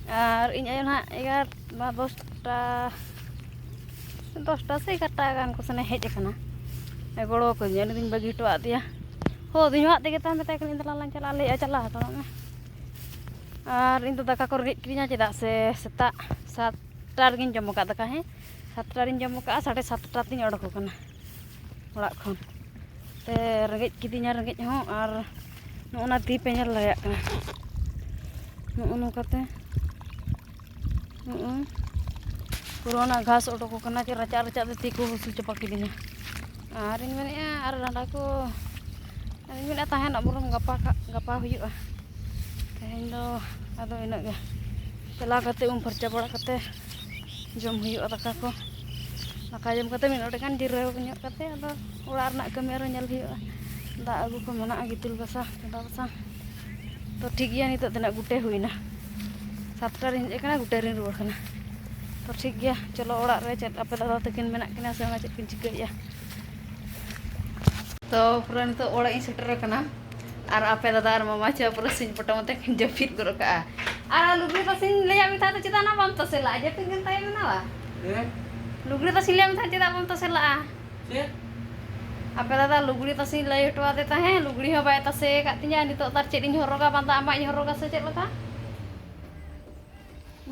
ᱟᱨ ᱤᱧ ᱟᱭᱳ ᱱᱟᱦᱟᱜ ᱮᱜᱟᱨᱚ ᱵᱟ ᱫᱚᱥᱴᱟ, ᱫᱚᱥᱴᱟ ᱥᱮ ᱮᱜᱟᱨᱚᱴᱟ ᱜᱟᱱ ᱠᱚ ᱥᱮᱱᱮ ᱦᱮᱡ ᱟᱠᱟᱱᱟ, ᱜᱚᱲᱚ ᱟᱠᱟᱫᱤᱧᱟ, ᱩᱱᱤ ᱫᱚᱧ ᱵᱟᱹᱜᱤ ᱦᱚᱴᱚᱣᱟᱫ ᱫᱮᱭᱟ᱾ ᱦᱳ ᱫᱩᱧ ᱦᱚᱦᱚᱣᱟᱫ ᱛᱮᱜᱮ ᱛᱟᱭᱚᱢ ᱢᱮᱛᱟᱭ ᱠᱟᱹᱱᱟᱹᱧ, "ᱫᱮᱞᱟ ᱞᱟᱝ ᱪᱟᱞᱟᱜᱼᱟ", ᱞᱟᱹᱭᱮᱫᱼᱟ, "ᱪᱟᱞᱟᱜ ᱦᱟᱛᱟᱲᱚᱜ ᱢᱮ᱾" ᱟᱨ ᱤᱧ ᱫᱚ ᱫᱟᱠᱟ ᱠᱚ ᱨᱮᱸᱜᱮᱡ ᱠᱤᱫᱤᱧᱟ, ᱪᱮᱫᱟᱜ ᱥᱮ ᱥᱮᱛᱟᱜ ᱥᱟᱛᱴᱟ ᱨᱮᱜᱤᱧ ᱡᱚᱢ ᱟᱠᱟᱫ ᱫᱟᱠᱟ, ᱦᱮᱸ, ᱥᱟᱛᱴᱟ ᱨᱤᱧ ᱡᱚᱢ ᱟᱠᱟᱫᱼᱟ, ᱥᱟᱲᱮ ᱥᱟᱛᱴᱟ ᱛᱤᱧ ᱚᱰᱚᱠ ᱟᱠᱟᱱᱟ ᱚᱲᱟᱜ ᱠᱷᱚᱱ᱾ ᱛᱮ ᱨᱮᱸᱜᱮᱡ ᱠᱤᱫᱤᱧᱟ ᱨᱮᱸᱜᱮᱡ ᱦᱚᱸ, ᱟᱨ ᱱᱚᱜᱼᱚ ᱱᱟ ᱛᱤ ᱯᱮ ᱧᱮᱞ ᱫᱟᱲᱮᱭᱟᱜ ᱠᱟᱱᱟ, ᱱᱚᱜᱼᱚ ᱱᱚᱝᱠᱟᱛᱮ ᱱᱚᱜᱼᱚᱭ ᱯᱩᱨᱟᱹ ᱚᱱᱟ ᱜᱷᱟᱥ ᱚᱰᱚᱠ ᱟᱠᱟᱱᱟ, ᱪᱮ ᱨᱟᱪᱟᱜ ᱨᱟᱪᱟᱜ ᱛᱮ ᱛᱤ ᱠᱚ ᱦᱟᱹᱥᱩ ᱪᱟᱵᱟ ᱠᱤᱫᱤᱧᱟ᱾ ᱟᱨᱤᱧ ᱢᱮᱱᱮᱫᱼᱟ ᱟᱨ ᱰᱟᱸᱰᱟ ᱠᱚ, ᱟᱨᱤᱧ ᱢᱮᱱᱮᱫᱼᱟ ᱛᱟᱦᱮᱱ ᱟᱵᱚᱨᱚᱝ ᱜᱟᱯᱟ ᱠᱷᱟᱜ, ᱜᱟᱯᱟ ᱦᱩᱭᱩᱜᱼᱟ᱾ ᱛᱮᱦᱮᱧ ᱫᱚ ᱟᱫᱚ ᱤᱱᱟᱹᱜ ᱜᱮ, ᱪᱟᱞᱟᱣ ᱠᱟᱛᱮ ᱩᱢ ᱯᱷᱟᱨᱪᱟ ᱵᱟᱲᱟ ᱠᱟᱛᱮ ᱡᱚᱢ ᱦᱩᱭᱩᱜᱼᱟ ᱫᱟᱠᱟ ᱠᱚ᱾ ᱫᱟᱠᱟ ᱡᱚᱢ ᱠᱟᱛᱮ ᱢᱤᱫ ᱰᱚᱸᱰᱮᱠ ᱜᱟᱱ ᱡᱤᱨᱟᱹᱣ ᱧᱚᱜ ᱠᱟᱛᱮ ᱟᱫᱚ ᱚᱲᱟᱜ ᱨᱮᱱᱟᱜ ᱠᱟᱹᱢᱤ ᱟᱨᱚ ᱧᱮᱞ ᱦᱩᱭᱩᱜᱼᱟ᱾ ᱫᱟᱜ ᱟᱹᱜᱩ ᱠᱚ ᱢᱮᱱᱟᱜᱼᱟ, ᱜᱤᱛᱤᱞ ᱜᱟᱥᱟᱣ, ᱪᱚᱸᱫᱟ ᱵᱟᱥᱟᱝ᱾ ᱛᱚ ᱴᱷᱤᱠ ᱜᱮᱭᱟ, ᱱᱤᱛᱚᱜ ᱛᱤᱱᱟᱹᱜ ᱜᱚᱴᱮ ᱦᱩᱭᱱᱟ, ᱥᱟᱛᱴᱟ ᱨᱤᱧ ᱦᱮᱡ ᱟᱠᱟᱱᱟ, ᱜᱚᱴᱮ ᱨᱤᱧ ᱨᱩᱣᱟᱹᱲ ᱠᱟᱱᱟ᱾ ᱛᱚ ᱴᱷᱤᱠ ᱜᱮᱭᱟ, ᱪᱚᱞᱚ ᱚᱲᱟᱜ ᱨᱮ ᱪᱮᱫ ᱟᱯᱮ ᱫᱟᱫᱟ ᱛᱟᱹᱠᱤᱱ ᱢᱮᱱᱟᱜ ᱠᱤᱱᱟ ᱥᱮ ᱚᱱᱟ ᱪᱮᱫ ᱠᱤᱱ ᱪᱤᱠᱟᱹᱭᱮᱫᱼᱟ᱾ ᱛᱚ ᱯᱩᱨᱟᱹ ᱱᱤᱛᱚᱜ ᱚᱲᱟᱜ ᱤᱧ ᱥᱮᱴᱮᱨ ᱟᱠᱟᱱᱟ, ᱟᱨ ᱟᱯᱮ ᱫᱟᱫᱟ ᱟᱨ ᱢᱟᱢᱟ ᱪᱷᱟ ᱯᱩᱨᱟᱹ ᱥᱤᱧ ᱯᱚᱴᱚᱢ ᱟᱛᱮ ᱠᱤᱱ ᱡᱟᱹᱯᱤᱫ ᱜᱚᱫ ᱠᱟᱜᱼᱟ᱾ ᱟᱨ ᱞᱩᱜᱽᱲᱤ ᱛᱟᱥᱮᱧ ᱞᱟᱹᱭᱟᱫ ᱢᱮ ᱛᱟᱦᱮᱸ ᱫᱚ, ᱪᱮᱫᱟᱜ ᱱᱟ ᱵᱟᱢ ᱛᱟᱥᱮ ᱞᱟᱜᱼᱟ? ᱡᱟᱹᱯᱤᱫ ᱜᱮᱢ ᱛᱟᱦᱮᱸ ᱞᱮᱱᱟ ᱵᱟ? ᱦᱮᱸ? ᱞᱩᱜᱽᱲᱤ ᱛᱟᱥᱮᱧ ᱞᱟᱹᱭᱟᱫ ᱢᱮ ᱛᱟᱦᱮᱸᱫ, ᱪᱮᱫᱟᱜ ᱵᱟᱢ ᱛᱟᱥᱮ ᱞᱟᱜᱼᱟ? ᱪᱮᱫ? ᱟᱯᱮ ᱫᱟᱫᱟ ᱞᱩᱜᱽᱲᱤ ᱛᱟᱥᱮᱧ ᱞᱟᱹᱭ ᱦᱚᱴᱚ ᱟᱫᱮ ᱛᱟᱦᱮᱸᱫ, ᱞᱩᱜᱽᱲᱤ ᱦᱚᱸ ᱵᱟᱭ ᱛᱟᱥᱮ ᱟᱠᱟᱫ ᱛᱤᱧᱟᱹ᱾ ᱱᱤᱛᱚᱜ ᱫᱚ ᱟᱨ ᱪᱮᱫ ᱤᱧ ᱦᱚᱨᱚᱜᱟ? ᱵᱟᱝ ᱫᱚ ᱟᱢᱟᱜ ᱤᱧ ᱦᱚᱨᱚᱜᱟ ᱥᱮ ᱪᱮᱫ ᱞᱮᱠᱟ?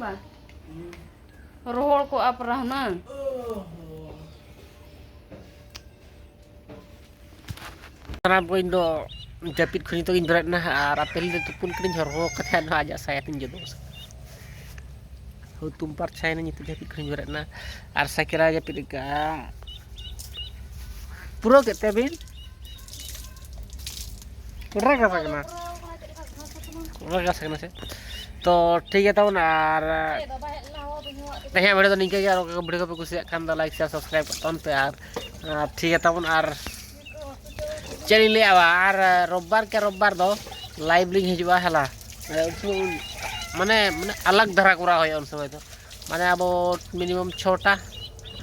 ᱵᱟ᱾ ᱨᱚᱦᱚᱲ ᱠᱚᱜᱼᱟ ᱯᱟᱨᱟ ᱦᱩᱱᱟᱹᱝ᱾ ᱥᱟᱱᱟᱢ ᱠᱚ, ᱤᱧ ᱫᱚ ᱡᱟᱹᱯᱤᱫ ᱠᱷᱚᱱ ᱱᱤᱛᱚᱜ ᱤᱧ ᱵᱮᱨᱮᱫ ᱮᱱᱟ ᱟᱨ ᱟᱯᱮ ᱞᱟᱹᱜᱤᱫ ᱛᱩᱯᱩᱱ ᱠᱟᱹᱱᱟᱹᱧ, ᱦᱚᱨᱦᱚ ᱠᱟᱛᱮ ᱟᱨᱦᱚᱸ ᱟᱡᱟᱜ ᱥᱟᱭᱟ ᱛᱤᱧ ᱡᱚᱫᱚᱜ ᱥᱮ᱾ ᱦᱩᱛᱩᱢ ᱯᱟᱨᱪᱷᱟᱭᱮᱱᱟ, ᱧᱤᱫᱟᱹ ᱡᱟᱹᱯᱤᱫ ᱠᱷᱚᱱᱤᱧ ᱵᱮᱨᱮᱫ ᱮᱱᱟ᱾ ᱟᱨ ᱥᱟᱭᱠᱮᱞ ᱨᱮ ᱡᱟᱹᱯᱤᱫ ᱠᱟᱜᱼᱟ᱾ ᱯᱩᱨᱟᱹᱣ ᱠᱮᱫ ᱛᱮ ᱵᱤᱱ? ᱯᱩᱨᱟᱹ ᱜᱷᱟᱥᱟ ᱠᱟᱱᱟ᱾ ᱯᱩᱨᱟᱹ ᱜᱷᱟᱥᱟ ᱠᱟᱱᱟ ᱥᱮ? ᱛᱚ ᱴᱷᱤᱠ ᱜᱮᱭᱟ ᱛᱟᱵᱚᱱ, ᱟᱨ ᱛᱮᱦᱮᱧᱟᱜ ᱵᱷᱤᱰᱤᱭᱳ ᱫᱚ ᱱᱤᱝᱠᱟᱹ ᱜᱮ᱾ ᱟᱨ ᱚᱠᱟ ᱠᱚ ᱵᱷᱤᱰᱤᱭᱳ ᱠᱚᱯᱮ ᱠᱩᱥᱤᱭᱟᱜ ᱠᱷᱟᱱ ᱫᱚ ᱞᱟᱭᱤᱠ, ᱥᱮᱭᱟᱨ, ᱥᱟᱵᱥᱠᱨᱟᱭᱤᱵ ᱠᱟᱜ ᱛᱟᱵᱚᱱ ᱯᱮ᱾ ᱟᱨ ᱟᱨ ᱴᱷᱤᱠ ᱜᱮᱭᱟ ᱛᱟᱵᱚᱱ, ᱟᱨ ᱪᱮᱫ ᱤᱧ ᱞᱟᱹᱭᱟ, ᱟᱨ ᱨᱳᱵᱵᱟᱨ ᱠᱮ ᱨᱳᱵᱵᱟᱨ ᱫᱚ ᱞᱟᱭᱤᱵᱷ ᱞᱤᱧ ᱦᱤᱡᱩᱜᱼᱟ, ᱦᱮᱞᱟ᱾ ᱩᱱ ᱥᱚᱢᱚᱭ ᱢᱟᱱᱮ, ᱢᱟᱱᱮ ᱟᱞᱟᱜᱽ ᱫᱷᱟᱨᱟ ᱠᱚᱨᱟᱣ ᱦᱩᱭᱩᱜᱼᱟ ᱩᱱ ᱥᱚᱢᱚᱭ ᱫᱚ, ᱢᱟᱱᱮ ᱟᱵᱚ ᱢᱤᱱᱤᱢᱟᱢ ᱪᱷᱚᱴᱟ,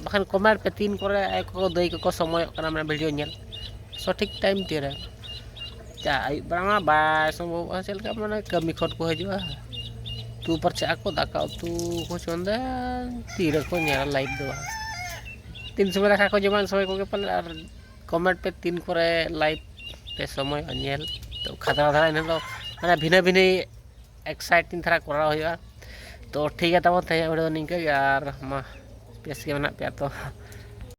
ᱵᱟᱠᱷᱟᱱ ᱠᱚᱢᱮᱱᱴ ᱯᱮ ᱛᱤᱱ ᱠᱚᱨᱮ ᱟᱭᱳ ᱠᱚ ᱫᱟᱹᱭ ᱠᱚᱠᱚ ᱥᱚᱢᱚᱭᱚᱜ ᱠᱟᱱᱟ, ᱢᱟᱱᱮ ᱵᱷᱤᱰᱤᱭᱳ ᱧᱮᱞ ᱥᱚᱴᱷᱤᱠ ᱴᱟᱭᱤᱢ ᱛᱤᱨᱮ᱾ ᱪᱟ ᱟᱹᱭᱩᱵ ᱵᱮᱲᱟ ᱢᱟ ᱵᱟᱭ ᱥᱚᱢᱵᱷᱚᱵᱚᱜᱼᱟ, ᱪᱮᱫ ᱞᱮᱠᱟ ᱢᱟᱱᱮ ᱠᱟᱹᱢᱤ ᱠᱷᱚᱱ ᱠᱚ ᱦᱤᱡᱩᱜᱼᱟ, ᱛᱩ ᱯᱟᱨᱪᱟᱜ ᱟᱠᱚ, ᱫᱟᱠᱟ ᱩᱛᱩ ᱠᱚ ᱪᱚᱸᱫᱟ, ᱛᱤᱨᱮᱠᱚ ᱧᱮᱞᱟ ᱞᱟᱭᱤᱵᱷ ᱫᱚ᱾ ᱛᱤᱱ ᱥᱚᱢᱚᱭ ᱫᱟᱠᱟ ᱠᱚ ᱡᱚᱢᱟ ᱩᱱ ᱥᱚᱢᱚᱭ ᱠᱚᱜᱮ ᱯᱟᱞᱮ, ᱟᱨ ᱠᱚᱢᱮᱱᱴ ᱯᱮ ᱛᱤᱱ ᱠᱚᱨᱮ ᱞᱟᱭᱤᱵᱷ ᱯᱮ ᱥᱚᱢᱚᱭᱚᱜᱼᱟ ᱧᱮᱞ᱾ ᱛᱚ ᱠᱷᱟᱛᱨᱟ ᱫᱷᱟᱨᱟ ᱤᱱᱟᱹ ᱫᱚ ᱢᱟᱱᱮ ᱵᱷᱤᱱᱟᱹ ᱵᱷᱤᱱᱟᱹ ᱮᱠᱥᱟᱭᱴᱤᱝ ᱫᱷᱟᱨᱟ ᱠᱚᱨᱟᱣ ᱦᱩᱭᱩᱜᱼᱟ᱾ ᱛᱚ ᱴᱷᱤᱠ ᱜᱮᱭᱟ ᱛᱟᱵᱚᱱ, ᱛᱮᱦᱮᱧᱟᱜ ᱵᱷᱤᱰᱤᱭᱳ ᱫᱚ ᱱᱤᱝᱠᱟᱹ ᱜᱮ, ᱟᱨ ᱢᱟ ᱵᱮᱥ ᱜᱮ ᱢᱮᱱᱟᱜ ᱯᱮᱭᱟ ᱛᱚ᱾